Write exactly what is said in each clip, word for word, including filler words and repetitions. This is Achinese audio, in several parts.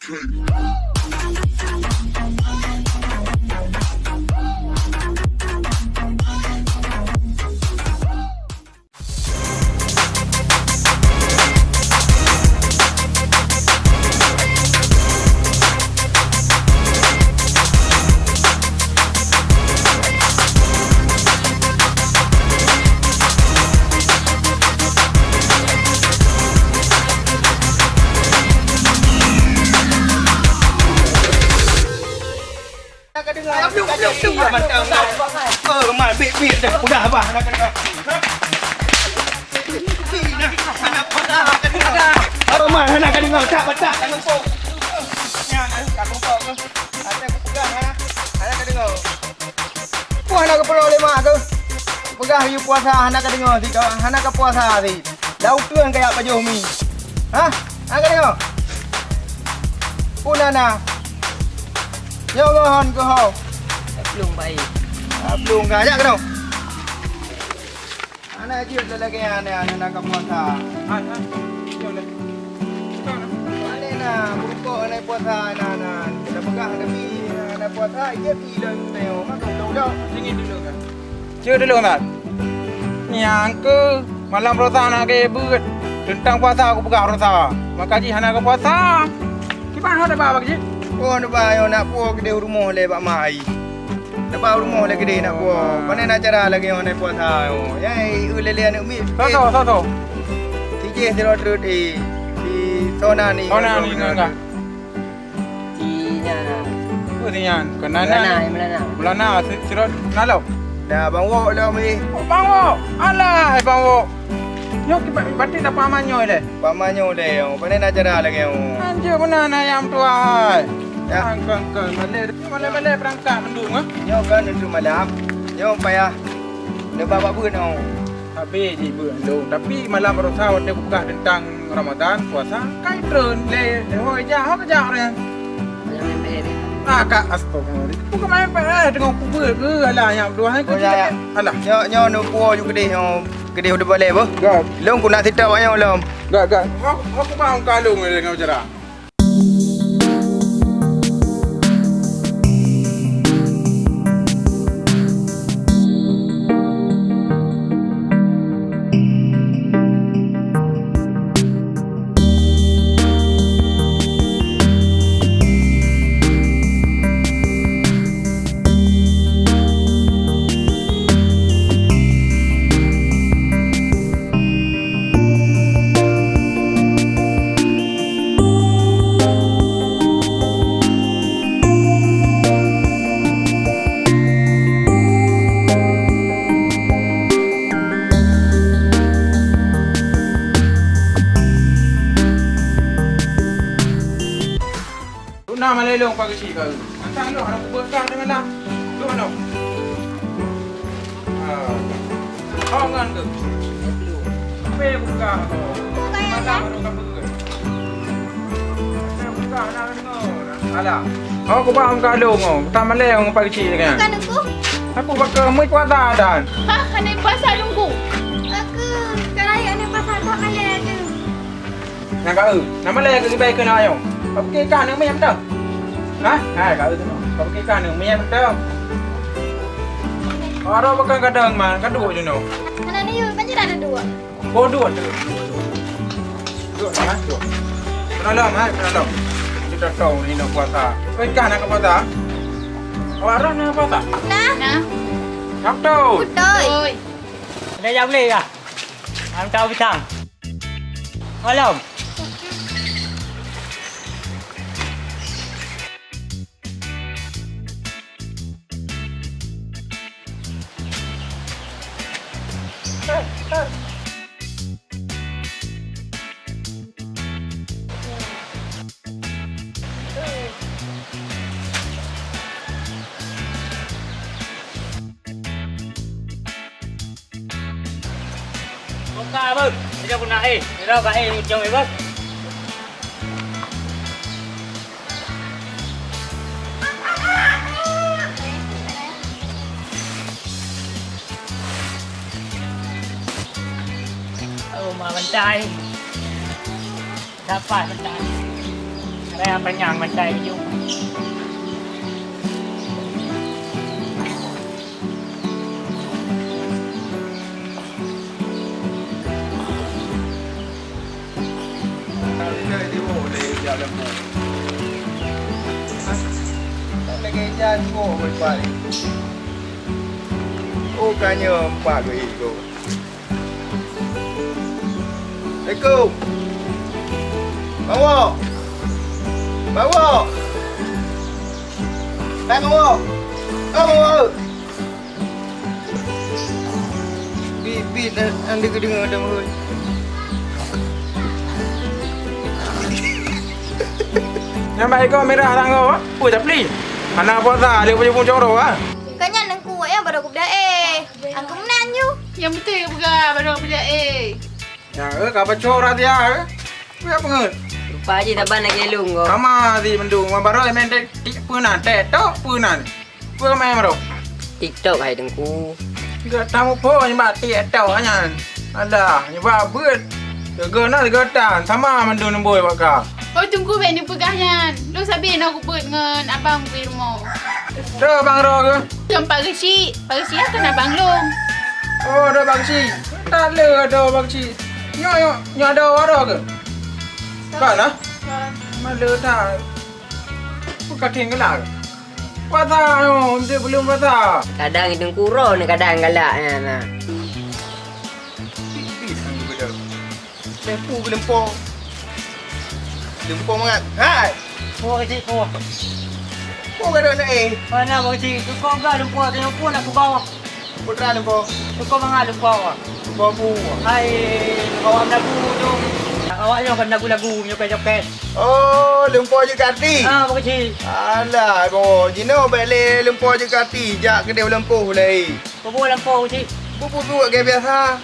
Hana ka deungoe. Ayo, peluk, peluk, peluk. Mantap, mantap. Oh, mal, bit, bit, dah. Udah, bah, hana ka deungoe. Hana ka deungoe. Oh, mal, hana ka deungoe. Tak, tak, tak, lupa. Nyan, tak lupa. Ada aku pegang, ha. Hana ka deungoe. Peue hana geupeureulee mak keuh? Peugah yue puasa hana ka deungoe sit, hana ka puasa sit. Lau teuen kajak pajoh mi. Hah? Hana ka deungoe? Peue na na? Nyoe ngon keuh ho. Plueng bae. Ah, plueng ka. Jak keunoe. Hana jeuet lagèe nyan, hana ka puasa. Hai, hai. Jom leh. Buka na. Pane na, beurukok hana puasa na, na. Kita peugah hana pi, hana puasa, iya pi lôn nyoe. Maka lôn jawab. Dingin dulu kan. Cek dulu kan. Nyang keuh malam rosa na ke beut. Teuntang puasa aku peugah rosa. Maka jih hana ka puasa. Kiban ho daba bak jih? Oh, daba yo nak puo keudeh rumoh lé bak mai. Daba rumoh lé keudeh nak puo. Pane na cara lagèe nyoe hana puasa nyoe. Ya, eh, lé-lé aneuk miet. Soe, soe, soe, soe? Si jih sidroe treuk, eh, si Sona ni. Sona ni, Sona. Si nyan. Peue si nyan? Keunan Meulana, nyan. Meulana. Meulana, si, sidroe na lom? Na Bang Wok lom, eh. Oh, Bang Wok. Alah, eh, Bang Wok. Nyoe kiban, berarti na paman nyoe lé. Paman nyoe lé, oh. Pane na cara lagèe nyoe. Anjeuet meunan ayam tuai. Ya. Angkon-angkon, malèe, malèe-malèe beurangkat mandum, ah. Nyoe kan untuk malam. Nyoe payah neuba bak beuet, oh. Habéh jih beuet mandum. Tapi malam baroesa watèe kupeugah teuntang Ramadan, puasa, kai treun lé. Lé ho jak, ho jak nyan. Ah, ka, astagfirullahaladzim. Bukan main P S, teungoh kubeuet ke, alah, nyang dua hai. Oh, ya, ya. Alah. Nyoe, nyoe neupuo ju keudeh, nyoe keudeh udah balek, boh. Gak. Lôn ku nak sita awak nyoe lom. Gak, gak. Aku, aku mau kalung dengan cara. Duna malèe lôn pageuchik ka. Mantang lôn, aneuk kubeut ka deungon lam. Lôn aneuk. Ah. Ho ngon keuh. Pé buka ho. Malam baru ka peugah. Pé buka na deungoe. Alah. Ho kubah muka lôn ho. Tamalèe ho pageuchik kan. Bukan aku. Aku bak keu mui kuasa dan. Hah, hana puasa lunggu. Aku sekarang hana puasa tak malèe tu. Nyang ka eu, nama lé keu ibai keu na nyoe? Ka pike ikan neu mie mantong. Hah? Hai, ka eu tu. Ka pike ikan neu mie mantong. Aro bakang kadang man, ka duek jinoe. Hana ni yue, banjir ada dua. Oh, duek tu. Duek, ha, duek. Penolong, ha, penolong. Kita tahu ni nak puasa. Kau ikan nak puasa? Awak roh nak puasa? Nah. Nah. Nyang betul. Betul. Ada yang boleh ya? Am tahu pisang. Malam. Buka, Bang. Ini aku nak, eh. Ini dah, Bang, eh, ujung, eh, Bang. Oh, mak bantai. Dapat bantai. Saya kenyang macam itu. Oh, ka nyoe empat keu igo. Assalamualaikum. Bang Wok. Bang Wok. Hai, Bang Wok. Oh, Bang Wok. Bit, bit, an-, ande keudeungoe dah, Bang. Nyang baik kau merah tangan kau, apa tak beli? Anak puasa, dia punya pun jorok, ah. Kan nyan Teungku, ya, baru aku dah, eh. Aku meunan ju. Nyang beutôi peugah baru peujak, eh. Nyan, eh, ka baco rot ya, eh. Peue peungeut? Rupa jih saban lagèe lôn kok. Sama si mendung, wan baroe main tik, tik peue nan, TikTok peue nan. Peue main baroe? TikTok hai Teungku. Gata muphom nibak TikTok nyan. Alah, nibak beuet. Tiga na tiga tan, sama mandum neubôi bak ka. Oh, Teungku, bèk neupeugah nyan. Lôn sabe na kubeuet ngon abang di rumoh. Droe bang droe keuh? Lôn Pak Geuchik. Pak Geuchik kan abang lôn. Oh, droe Pak Geuchik. Tak le droe Pak Geuchik. Nyoe, nyoe, nyoe droe, droe keuh? Kan, ah? Kan. Maleue that. Peue ka kheun galak? Puasa nyoe, meusti buleuen puasa. Kadang Teungku droe ni kadang galak nyan, nah. Pih-pih, Teungku, beudôh. Lempu geulumpo. Lumpo mangat. Hai! Peue keuchik peue? Peue gadôh na, eh? Mana peue keuchik? Keu kong ga lumpo, teunyok peue nak peugah. Putra lumpo. Keu kong mangat lumpo. Lumpo peue? Hai, awak lagu tu. Awak nyoe kan lagu-lagu, nyoe joget-joget. Oh, lumpo jeuet keu artis? Ah, peue keuchik. Alah, boh, jinoe bèk lé lumpo jeuet keu artis, jak keudeh u lampôh lé. Peue-peue lampôh, Cik? Peue-peue buet lagèe biasa.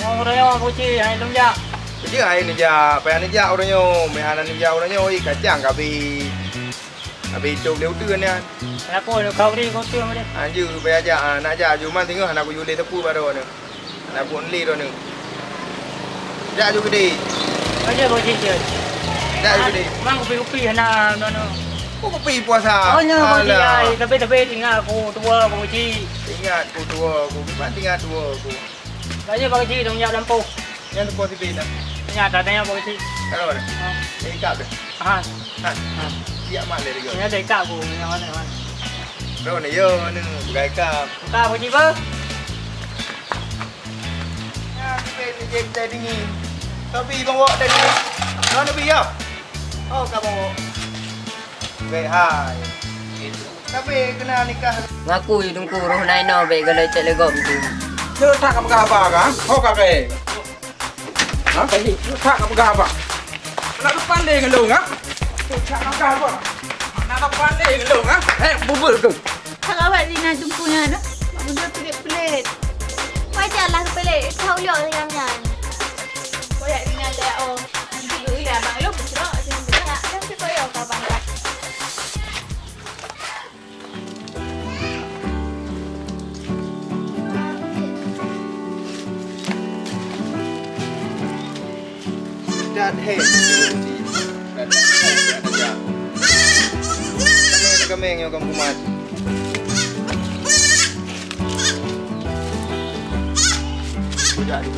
Oh, uroe nyoe, Cik, hai lôn jak. Keujeut hai neujak, payah neujak uroe nyoe, meuhana neujak uroe nyoe, ih, kacang ka abéh. Abéh itôb lé uteuen nyan. Kenapa? Kau beri kau uteuen beri. Anjeu, payah jak, ah, nak jak, cuman singoh hana kuyue lé teupeu bak droeneuh. Hana buet lé droeneuh. Jak ju keudeh. Aja bang cicit. Jak ju keudeh. Mang kupi-kupi hana nono. Ku kupi puasa. Oh, nyo bang cicit. Alah. Ai, tapi, tapi ingat aku tua aku cicit. Ingat ku tua aku. Memang ingat tua aku. Aja bang cicit dong jak lampu. Nyan tu posisi dah. Nyan dah tanya bang cicit. Kalau mana? Ha. Ikap deh. Ha. Ha. Siap mak dia juga. Nyan dah ikap aku. Nyan mana, mana? Bro ni yo ni bukan ikap. Ikap bang cicit bang. Nyan, ni bek ni jép tadi ni. Tapi bang wak tadi. Nyoe neubi ya? Oh, ka bang wak. Bek hai. Tapi kena nikah. Ngaku i Teungku roh na inoe bek galai cek legom tu. Nyoe that ka peugah haba ka? Ho ka keu. Ha? Nyoe that ka peugah haba. Nak depan deh ngelong ha? Nyoe that ka peugah haba. Nak depan deh ngelong ha? Eh, bubur tu. Hana awak Lina Teungku nyan, mak muda pelit-pelit. Wajah lah kepelit, kau liok ayam nyan. Wajah Lina dah, oh. Nanti dulu ya, abang lu bercerak, sini bercerak. Nanti kau ya, kau bangga. Dat hei. Dat hei, dat hei. Kami, kami yang kamu kumat. Budak ni.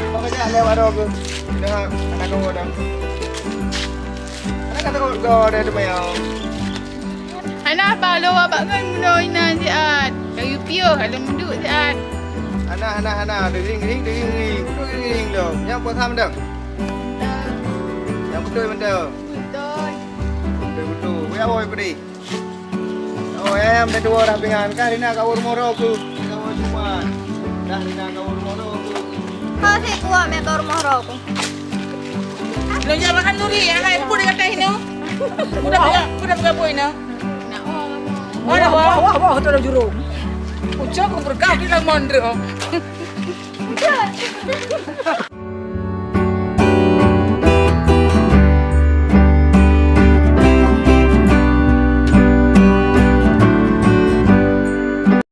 Apa kejap lewat dah aku. Dah, anak kau dah. Anak kata kau, kau dah ada mayau. Hana apa lo abang ngon bunoe inan siat. Kayu piôh, kalau menduk siat. Hana, hana, hana. Dering, dering, dering, dering. Dering, dering lo. Yang puasa mendang. Yang betul, mendang. Betul. Betul, betul. Wei, awoi, pedih. Oh, em, dah dua dah pingan. Kan Rina kat rumah roh aku. Dah dua cuma. Dah Rina kat rumah roh aku. Kau si kuat, mek kat rumah roh aku. Lo jangan makan duri, ya, hai, pun dekat teh ni. Udah pegang, udah pegang poin, no. Wah, wah, wah, wah, tu ada jurung. Ucap aku berkah di dalam mandra.